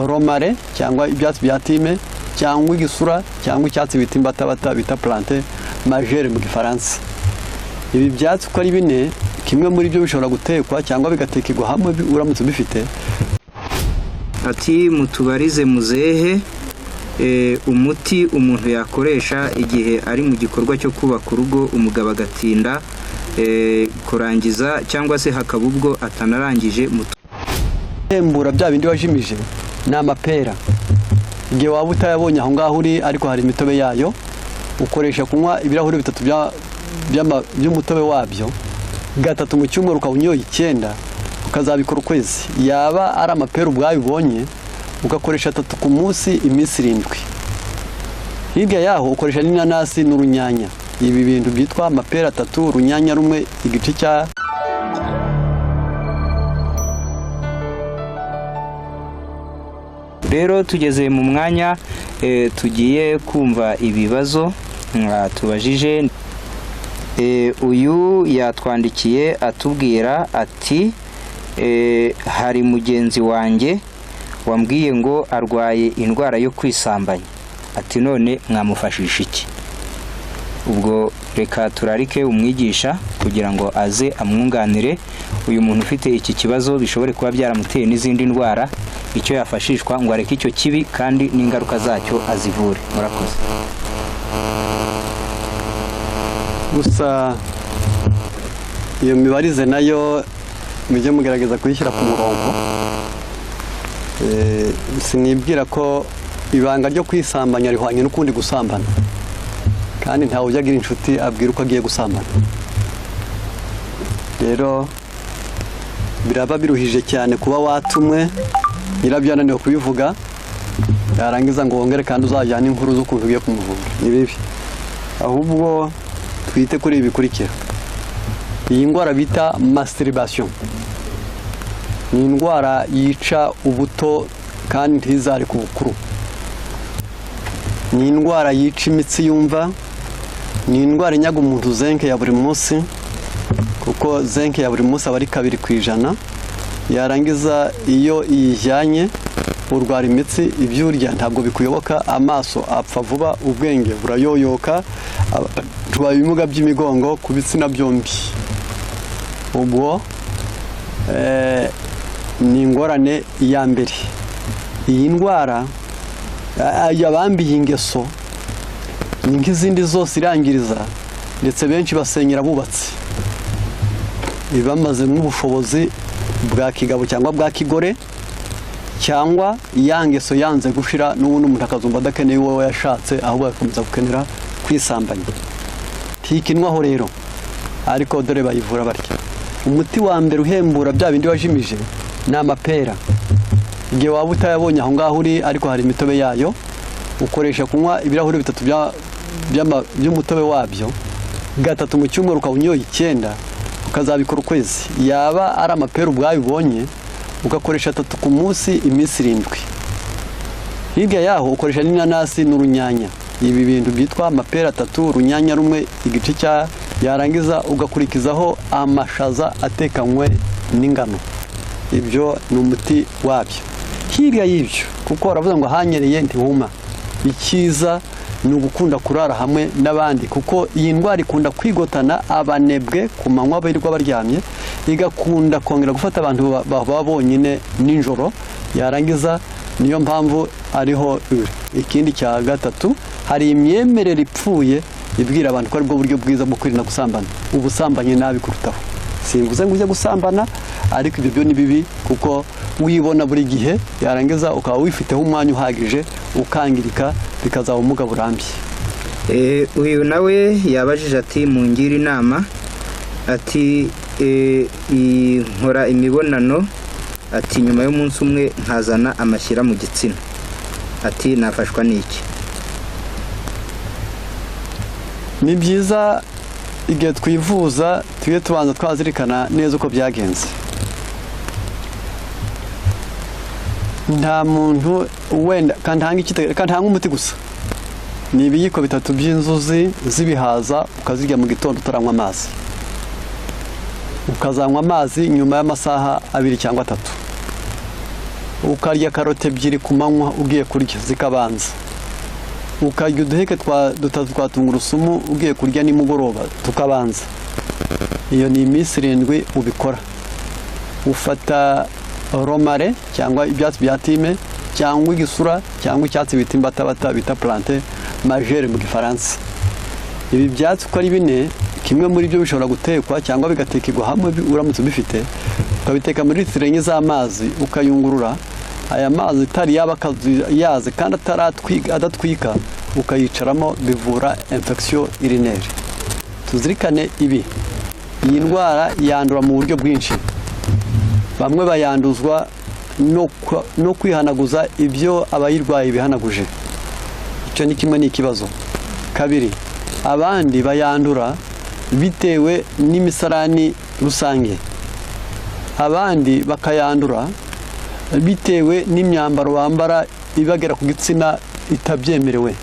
Romarin cyangwa ibyatsi bya thym, cyangwa igisura, cyangwa icyatsi bita imbatabata, bita plante majeure mu Gifaransa. Ibi byatsi uko ari bine, kimwe muri byo bishobora gutekwa cyangwa bigatekerwa hamwe uramutse ubifite. Ati: "Mutubarize muzehe, umuti umuntu yakoresha igihe ari mu gikorwa cyo kubaka urugo, umugabo agatinda kurangiza cyangwa se hakaba ubwo atanarangije." Hembura bya bindi wajimije ni amapera. Igihe waba utayabonye aho ngaho uri, ariko hari imitobe yayo, ukoresha kunywa ibirahuri bitatu by'umutobe wabyo gatatu mu cyumweru, ukaba unyoye 9, ukazabikora ukwezi. Yaba ari amapera ubwayo ubonye, ugakoresha atatu ku munsi iminsi 7. Hirya yaho ukoresha n'inanasi n'urunyanya. Ibi bintu byitwa amapera atatu, urunyanya rumwe, igice cya Rero tugeze mu mwanya tugiye kumva ibibazo tubajije. Uyu yatwandikiye atubwira ati: "Hari mugenzi wanjye wambwiye ngo arwaye indwara yo kwisambanya," ati: "None mwamufashisha iki?" Ubwo reka turarike umwigisha kugira ngo aze amwunganire. Uyu muntu ufite iki kibazo bishobore kuba byaramuteye n'izindi ndwara, icyo yafashishwa ngo areke icyo kibi kandi n'ingaruka zacyo azivure. Murakoze. Gusa iyo mibarize nayo mujye mugerageza kuyishyira ku murongo. Sinibwira ko ibanga ryo kwisambanya rihwanye n'ukundi gusambana, kandi ntawe ujya agira inshuti abwira uko agiye gusambana. Rero biraba biruhije cyane kuba watumwe, nyirabyo yananiwe kubivuga, yarangiza ngo wongere kandi uzajyane inkuru z'ukuntu ugiye kumuvura. Ni bibi. Ahubwo twite kuri ibi bikurikira. Iyi ndwara bita masturbation ni indwara yica ubuto kandi ntizare ku bukuru, ni indwara yica imitsi yumva, ni indwara inyaga umuntu zinc ya buri munsi, kuko zinc ya buri munsi aba ari 2%. Yarangiza iyo iyijyanye urwara imitsi, ibyo urya ntabwo bikuyoboka, amaso apfa vuba, ubwenge burayoyoka, tuba ibimuga by'imigongo ku bitsina byombi. Ubwo ni ingorane ya mbere. Iyi ndwara yabambiye ingeso ni nk'izindi zose irangiriza, ndetse benshi basenyera bubatse, bamaze nk'ubushobozi bwa kigabo cyangwa bwa kigore, cyangwa ya ngeso yanze gushira, n'ubundi umuntu akazumva adakeneye uwo yashatse, ahubwo agakomeza gukenera kwisambanya. Ntikinwaho rero, ariko dore bayivura batya. Umuti wa mbere uhembura bya bindi wajimije ni amapera. Igihe waba utayabonye aho ngaho uri, ariko hari imitobe yayo, ukoresha kunywa ibirahuri bitatu by'umutobe wabyo gatatu mu cyumweru, ukaba unyoye 9, ukazabikora ukwezi. Yaba ari amapera ubwayo ubonye, ugakoresha atatu ku munsi iminsi 7. Hirya yaho ukoresha n'inanasi n'urunyanya. Ibi bintu byitwa amapera atatu, urunyanya rumwe, igice cya yarangiza ugakurikizaho amashaza atekanywe n'ingano. Ibyo ni umuti wabyo. Hirya y'ibyo, kuko baravuga ngo ahanyereye ntihuma, icyiza ni ugukunda kurara hamwe n'abandi, kuko iyi ndwara ikunda kwigotana abanebwe ku manywa birirwa baryamye, igakunda kongera gufata abantu baba bonyine nijoro. Yarangiza niyo mpamvu ariho iri. Ikindi cya gatatu, hari imyemerere ipfuye ibwira abantu ko aribwo buryo bwiza bwo kwirinda gusambana. Ubusambanyi nabi kurutaho. Simvuze ngo ujye gusambana, ariko ibyo byo ni bibi, kuko wibona buri gihe, yarangiza ukaba wifiteho umwanya uhagije, ukangirika, bikazaba ubumuga burambye. Uyu nawe yabajije ati: "Mungire inama," ati: "Nkora imibonano," ati, "nyuma y'umunsi umwe nkazana amashyira mu gitsina," ati: "Nafashwa n'iki?" Ni byiza igihe twivuza tujye tubanza twazirikana neza uko byagenze. Nta muntu wenda kantanga umuti gusa, ni ibiyiko bitatu by'inzuzi z'ibihaza, ukazirya mu gitondo utaranywa amazi, ukazanywa amazi nyuma y'amasaha 2 cyangwa 3. Ukarya karoti 2 ku manywa ugiye kurya zikabanza, ukarya uduheke twa dutatu twa tungurusumu ugiye kurya nimugoroba tukabanza. Iyo ni iminsi 7 ubikora. Ufata romarin cyangwa ibyatsi bya thym cyangwa igisura cyangwa icyatsi bita imbatabata, bita plante majeure mu Gifaransa. Ibi byatsi uko ari bine, kimwe muri byo bishobora gutekwa cyangwa bigatekerwa hamwe. Uramutse ubifite, ukabiteka muri litiro 4 z'amazi, ukayungurura aya mazi itari yaba yaze kandi ataratwika, adatwika, ukayicaramo, bivura infection urinaire. Tuzirikane ibi: iyi ndwara yandura mu buryo bwinshi. Bamwe bayanduzwa no kwihanaguza ibyo abayirwaye bihanaguje. Icyo ni kimwe, ni ikibazo. Kabiri, abandi bayandura bitewe n'imisarani rusange. Abandi bakayandura bitewe n'imyambaro bambara ibagera ku gitsina itabyemerewe.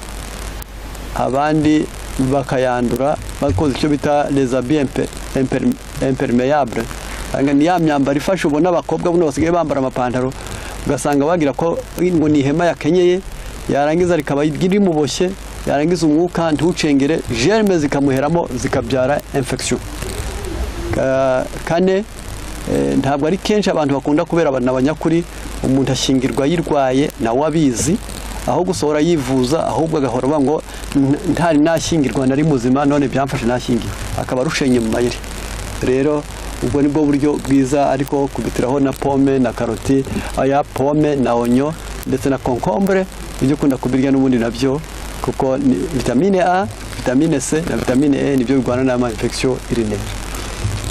Abandi bakayandura bakoze icyo bita les habits imperméables. Ni ya myambaro ifashe. Ubona abakobwa buno basigaye bambara amapantaro, ugasanga bagira ko ngo ni ihema yakenyeye, yarangiza rikaba rimuboshye, yarangiza umwuka ntucengere, germes zikamuheramo, zikabyara infection. Kane, ntabwo ari kenshi abantu bakunda kubera abantu abanyakuri. Umuntu ashyingirwa yirwaye nawe abizi, aho gusohora yivuza, ahubwo agahora avuga ngo "Ntari nashyingirwa nari muzima, none byamfashe nashyingiwe", akaba arushenye mu mayeri. Rero ubwo nibwo buryo bwiza, ariko kubitiraho na pome na karoti, aya pome na oignon ndetse na concombre, ujye ukunda kubirya n'ubundi nabyo, kuko ni vitamine A, vitamine C na vitamine E, nibyo birwana n'ama infection urinaire.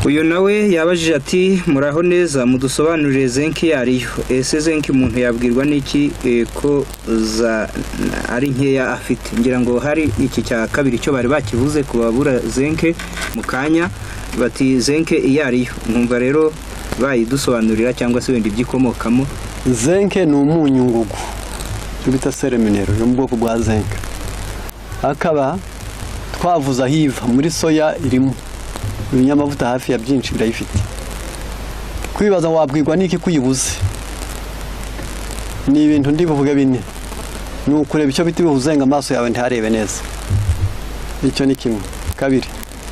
Uyu nawe yabajije ati: "Muraho neza, mudusobanurire zinc iyo ariyo. Ese zinc umuntu yabwirwa n'iki ko za ari nkeya afite?" Ngira ngo hari iki cya kabiri cyo bari bakivuze ku babura zinc mu kanya, bati zinc iyo ariyo. Nkumva rero bayidusobanurira cyangwa se wenda ibyo ikomokamo. Zinc ni umunyu ngugu, icyo bita sels minéraux yo mu bwoko bwa zinc. Akaba twavuze aho iva: muri soya irimo, ibinyamavuta hafi ya byinshi birayifite. Kwibaza wabwirwa n'iki ko uyibuze, ni ibintu ndi buvuge bine. Ni ukureba icyo bita ibihuzenga, amaso yawe ntarebe neza, icyo ni kimwe. Kabiri,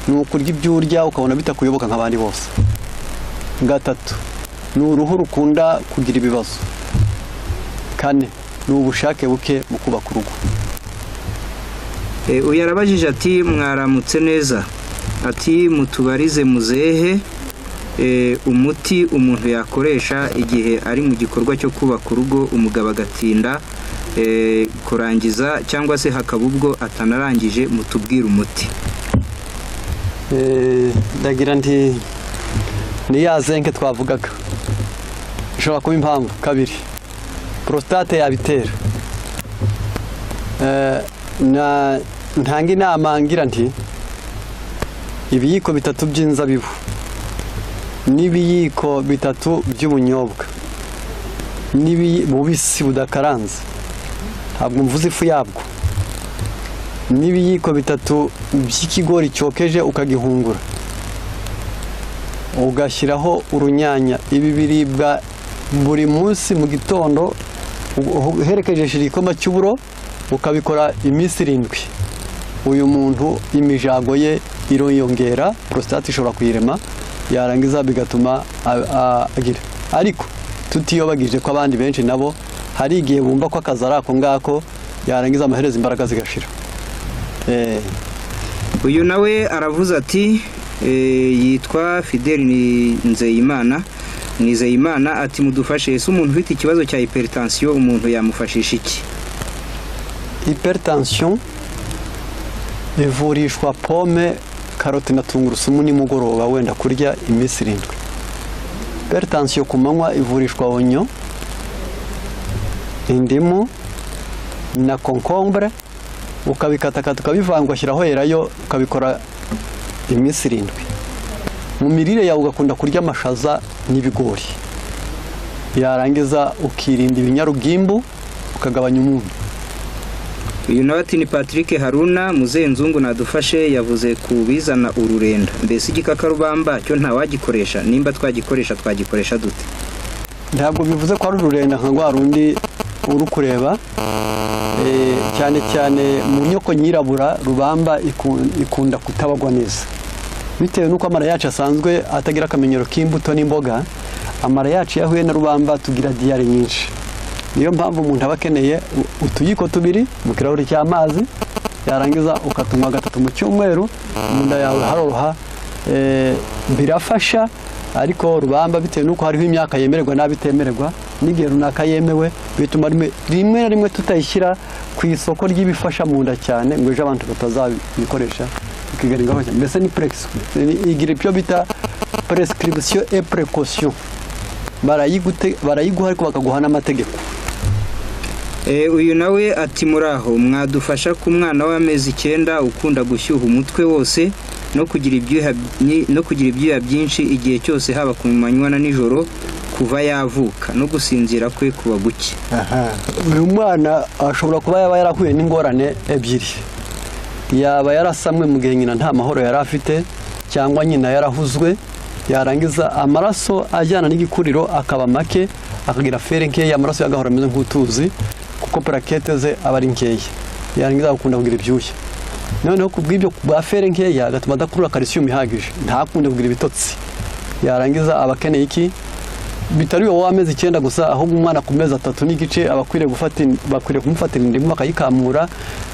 ni ukurya ibyo urya ukabona bitakuyoboka nk'abandi bose. Gatatu, ni uruhu rukunda kugira ibibazo. Kane, ni ubushake buke mu kubaka urugo. Uyu arabajije ati: "Mwaramutse neza", ati: "Mutubarize muzehe umuti umuntu yakoresha igihe ari mu gikorwa cyo kubaka urugo, umugabo agatinda kurangiza cyangwa se hakaba ubwo atanarangije. Mutubwire umuti." Ndagira nti ni ya zinc twavugaga ishobora kuba impamvu. Kabiri, prostate yabitera. Na ntanga inama ngira nti ibiyiko 3 by'inzabibu n'ibiyiko 3 by'ubunyobwa bubisi budakaranze, ntabwo mvuze ifu yabwo, n'ibiyiko 3 by'ikigori cyokeje ukagihungura, ugashyiraho urunyanya. Ibi biribwa buri munsi mu gitondo uherekejeshe igikoma cy'uburo, ukabikora iminsi 7, uyu muntu imijago ye iriyongera, prostate ishobora kuyirema, yarangiza bigatuma agira. Ariko tutiyobagije ko abandi benshi nabo hari igihe bumva ko akazi ari ako ngako, yarangiza amaherezo imbaraga zigashira. Uyu nawe aravuze ati yitwa Fideli Nzeyimana Nizeyimana, ati: "Mudufashe, ese umuntu ufite ikibazo cya hypertension umuntu yamufashisha iki?" Hypertension ivurishwa pome, karoti na tungurusumu nimugoroba wenda kurya iminsi 7. Hypertension ku manywa ivurishwa oignon, indimu na concombre, ukabikatakata, ukabivanga, ugashyiraho elayo, ukabikora iminsi 7. Mu mirire yawe ugakunda kurya amashaza n'ibigori, yarangiza ukirinda ibinyarugimbu, ukagabanya umunyu. Uyu nawe ati: "Ni Patrick Haruna Muzenzungu, nadufashe, yavuze ku bizana ururenda. Mbese igikakarubamba cyo ntawagikoresha? Nimba twagikoresha, twagikoresha dute?" Ntabwo bivuze ko ari ururenda nka rwa rundi uri kureba. Cyane cyane mu nyoko nyirabura, rubamba ikunda kutabagwa neza bitewe n'uko amara yacu asanzwe atagira akamenyero k'imbuto n'imboga. Amara yacu iyo ahuye na rubamba tugira diarrhée nyinshi. Niyo mpamvu umuntu aba akeneye utuyiko 2 mu kirahuri cy'amazi, yarangiza ukatunywa gatatu mu cyumweru, mu nda yawe haroroha. Birafasha, ariko rubamba bitewe n'uko hariho imyaka yemererwa n'abitemererwa n'igihe runaka yemewe, bituma rimwe na rimwe tutayishyira ku isoko ry'ibifasha mu nda cyane, ngo ejo abantu batazabikoresha bikigira ingaruka cyane. Mbese ni prescription, igira ibyo bita prescription et précaution. Barayiguha ariko bakaguha n'amategeko. Uyu nawe ati: "Muraho, mwadufasha ku mwana w'amezi 9 ukunda gushyuha umutwe wose no kugira ibyuya byinshi igihe cyose, haba ku manywa na nijoro kuva yavuka, no gusinzira kwe kuba guke." Uyu mwana ashobora kuba yaba yarahuye n'ingorane ebyiri: yaba yarasamwe mu gihe nyina nta mahoro yari afite, cyangwa nyina yarahuzwe, yarangiza amaraso ajyana n'igikuriro akaba make, akagira fer nkeya, amaraso yagahora ameze nk'utuzi kuko plaquettes ze aba ari nkeya, yarangiza agakunda kugira ibyuya. Noneho ku bw'ibyo bwa fer nkeya agatuma adakurura calcium ihagije, ntakunde kugira ibitotsi, yarangiza aba akeneye iki bitari uwo w'amezi 9 gusa, ahubwo umwana ku mezi 3 n'igice aba akwiriye gufata, bakwiriye kumufatira indimu bakayikamura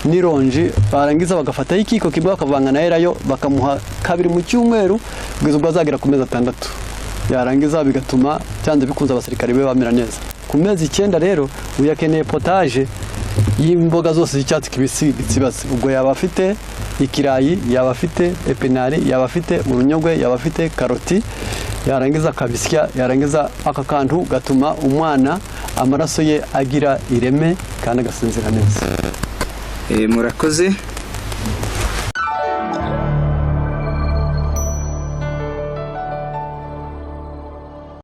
n'ironji, barangiza bagafataho ikiko kimwe bakavanga na elayo, bakamuha kabiri mu cyumweru kugeza ubwo azagera ku mezi 6, yarangiza bigatuma byanze bikunze abasirikare be bamera neza. Ku mezi 9 rero uyu akeneye potage y'imboga zose z'icyatsi kibisi gitsibatse. Ubwo yaba afite ikirayi, yaba afite épinards, yaba afite urunyogwe, yaba afite karoti, yarangiza akabisya, yarangiza aka kantu gatuma umwana amaraso ye agira ireme kandi agasinzira neza. Murakoze.